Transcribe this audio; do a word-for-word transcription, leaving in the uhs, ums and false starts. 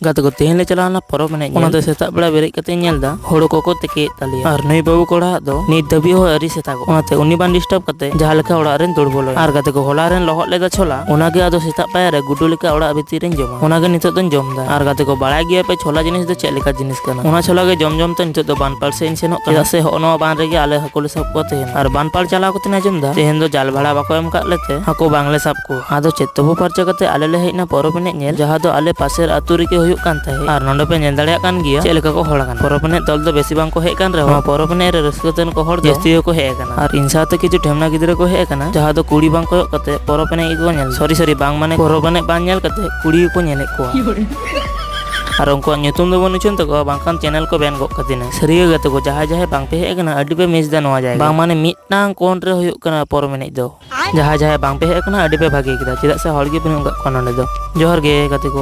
ᱜᱟᱛᱮ ᱠᱚ, ᱛᱮᱦᱮᱧ ᱞᱮ ᱪᱟᱞᱟᱣ ᱞᱮᱱᱟ ᱯᱚᱨᱚᱵᱽ ᱮᱱᱮᱡ ᱧᱮᱞ᱾ ᱚᱱᱟᱛᱮ ᱥᱮᱛᱟᱜ ᱵᱮᱲᱟ ᱵᱮᱨᱮᱫ ᱠᱟᱛᱮᱧ ᱧᱮᱞ ᱮᱫᱟ ᱦᱳᱲᱳ ᱠᱚᱠᱚ ᱛᱮᱠᱮᱭᱮᱫ ᱛᱟᱞᱮᱭᱟ᱾ ᱟᱨ ᱱᱩᱭ ᱵᱟᱹᱵᱩ ᱠᱚᱲᱟᱣᱟᱜ ᱫᱚ ᱱᱤᱛ ᱫᱷᱟᱹᱵᱤᱡ ᱦᱚᱸ ᱟᱹᱣᱨᱤ ᱥᱮᱛᱟᱜᱚᱜ᱾ ᱚᱱᱟᱛᱮ ᱩᱱᱤ ᱵᱟᱝ ᱰᱤᱥᱴᱟᱵᱽ ᱠᱟᱛᱮ ᱡᱟᱦᱟᱸ ᱞᱮᱠᱟ ᱚᱲᱟᱜ ᱨᱮᱧ ᱫᱩᱲᱩᱵ ᱵᱚᱞᱚᱭᱮᱱᱟ᱾ ᱟᱨ ᱜᱟᱛᱮ ᱠᱚ, ᱦᱚᱞᱟ ᱨᱮᱱ ᱞᱚᱦᱚᱫ ᱞᱮᱫᱟ ᱪᱷᱳᱞᱟ, ᱚᱱᱟᱜᱮ ᱟᱫᱚ ᱥᱮᱛᱟᱜ ᱯᱟᱭᱟᱨ ᱨᱮ ᱜᱩᱰᱩ ᱞᱮᱠᱟ ᱚᱲᱟᱜ ᱵᱷᱤᱛᱤᱨ ᱨᱤᱧ ᱡᱚᱢᱟ᱾ ᱚᱱᱟᱜᱮ ᱱᱤᱛᱚᱜ ᱫᱚᱧ ᱡᱚᱢ ᱮᱫᱟ᱾ ᱟᱨ ᱜᱟᱛᱮ ᱠᱚ, ᱵᱟᱲᱟᱭ ᱜᱮᱭᱟ ᱯᱮ ᱪᱷᱳᱞᱟ ᱡᱤᱱᱤᱥ ᱫᱚ ᱪᱮᱫ ᱞᱮᱠᱟ ᱡᱤᱱᱤᱥ ᱠᱟᱱᱟ? ᱚᱱᱟ ᱪᱷᱳᱞᱟ ᱜᱮ ᱡᱚᱢ ᱡᱚᱢ ᱛᱮ ᱱᱤᱛᱚᱜ ᱫᱚ ᱵᱟᱱᱯᱟᱞ ᱥᱮᱫ ᱤᱧ ᱥᱮᱱᱚᱜ ᱠᱟᱱᱟ᱾ ᱪᱮᱫᱟᱜ ᱥᱮ ᱦᱚᱸᱜᱼᱚ ᱱᱚᱣᱟ ᱵᱟᱱ ᱨᱮᱜᱮ ᱟᱞᱮ ᱦᱟᱹᱠᱩ ᱞᱮ ᱥᱟᱵ ᱠᱚᱣᱟ ᱛᱮᱦᱮᱧ᱾ ᱟᱨ ᱵᱟᱱᱯᱟᱞ ᱪᱟᱞᱟᱣ ᱠᱟᱛᱮᱧ ᱟᱸᱡᱚᱢ ᱮᱫᱟ ᱛᱮᱦᱮᱧ ᱫᱚ ᱡᱟᱞ ᱵᱷᱟᱲᱟ ᱵᱟᱠᱚ ᱮᱢ ᱠᱟᱜ ᱞᱮᱛᱮ ᱦᱟᱹᱠᱩ ᱵᱟᱝᱞᱮ ᱥᱟᱵ ᱠᱚᱣᱟ᱾ ᱟᱫᱚ ᱪᱮᱫ ᱛᱚᱵᱩ ᱯᱟᱨᱪᱟ ᱠᱟᱛᱮ ᱟᱞᱮ ᱞᱮ ᱦᱮᱡ ᱮᱱᱟ ᱯᱚᱨᱚᱵᱽ ᱮᱱᱮᱡ ᱧᱮᱞ, ᱡᱟᱦᱟᱸ ᱫᱚ ᱟᱞᱮ ᱯᱟᱥᱮᱨ ᱟᱹᱛᱩ ᱨᱮᱜᱮ ᱦᱩᱭᱩᱜ ᱠᱟᱱ ᱛᱟᱦᱮᱸᱫ᱾ ᱟᱨ ᱱᱚᱰᱮ ᱯᱮ ᱧᱮᱞ ᱫᱟᱲᱮᱭᱟᱜ ᱠᱟᱱ ᱜᱮᱭᱟ ᱪᱮᱫ ᱞᱮᱠᱟ ᱠᱚ ᱦᱚᱲ ᱟᱠᱟᱱᱟ᱾ ᱯᱚᱨᱚᱵᱽ ᱮᱱᱮᱡ ᱫᱚᱞ ᱫᱚ ᱵᱮᱥᱤ ᱵᱟᱝ ᱠᱚ ᱦᱮᱡ ᱟᱠᱟᱱ ᱨᱮᱦᱚᱸ, ᱱᱚᱣᱟ ᱯᱚᱨᱚᱵᱽ ᱮᱱᱮᱡ ᱨᱮ ᱨᱟᱹᱥᱠᱟᱹ ᱛᱮᱱ ᱠᱚ ᱦᱚᱲ ᱫᱚ ᱡᱟᱹᱥᱛᱤ ᱜᱮᱠᱚ ᱦᱮᱡ ᱟᱠᱟᱱᱟ᱾ ᱟᱨ ᱤᱧ ᱥᱟᱶᱛᱮ ᱠᱤᱪᱷᱩ ᱴᱷᱮᱢᱱᱟ ᱜᱤᱫᱽᱨᱟᱹ ᱠᱚ ᱦᱮᱡ ᱟᱠᱟᱱᱟ, ᱡᱟᱦᱟᱸ ᱫᱚ ᱠᱩᱲᱤ ᱵᱟᱝ ᱠᱚᱭᱚᱜ ᱠᱟᱛᱮ ᱯᱚᱨᱚᱵᱽ ᱮᱱᱮᱡ ᱜᱮᱠᱚ ᱧᱮᱞ, ᱥᱚᱨᱤ ᱥᱚᱨᱤ, ᱵᱟᱝ ᱢᱟᱱᱮ ᱯᱚᱨᱚᱵᱽ ᱮᱱᱮᱡ ᱵᱟᱝ ᱧᱮᱞ ᱠᱟᱛᱮ ᱠᱩᱲᱤ ᱜᱮᱠᱚ ᱧᱮᱞᱮᱫ ᱠᱚᱣᱟ᱾ ᱟᱨ ᱩᱱᱠᱩᱣᱟᱜ ᱧᱩᱛᱩᱢ ᱫᱚ ᱵᱟᱹᱧ ᱩᱪᱷᱟᱹᱱ ᱛᱟᱠᱚᱣᱟ, ᱵᱟᱝᱠᱷᱟᱱ ᱪᱮᱱᱮᱞ ᱠᱚ ᱵᱮᱱ ᱜᱚᱫ ᱠᱟᱹᱛᱤᱧᱟ᱾ ᱥᱟᱹᱨᱤ ᱜᱮ ᱜᱟᱛᱮ ᱠᱚ, ᱡᱟᱦᱟᱸᱭ ᱡᱟᱦᱟᱸᱭ ᱵᱟᱝ ᱯᱮ ᱦᱮᱡ ᱟᱠᱟᱱᱟ, ᱟᱹᱰᱤ ᱯᱮ ᱢᱤᱥ ᱮᱫᱟ ᱱᱚᱣᱟ ᱡᱟᱭᱜᱟ᱾ ᱵᱟᱝ ᱢᱟᱱᱮ ᱢᱤᱫᱴᱟᱝ ᱠᱚᱬ ᱨᱮ ᱦᱩᱭᱩᱜ ᱠᱟᱱᱟ ᱯᱚᱨᱚᱵᱽ ᱮᱱᱮᱡ ᱫᱚ᱾ ᱡᱟᱦᱟᱸᱭ ᱡᱟᱦᱟᱸᱭ ᱵᱟᱝ ᱯᱮ ᱦᱮᱡ ᱟᱠᱟᱱᱟ, ᱟᱹᱰᱤ ᱯᱮ ᱵᱷᱟᱜᱮ ᱠᱮᱫᱟ, ᱪᱮᱫᱟᱜ ᱥᱮ ᱦᱚᱲ ᱜᱮ ᱵᱟᱹᱱᱩᱜ ᱟᱠᱟᱫ ᱠᱚᱣᱟ ᱱᱚᱰᱮ ᱫᱚ᱾ ᱡᱚᱦᱟᱨ ᱜᱮ ᱜᱟᱛᱮ ᱠᱚ᱾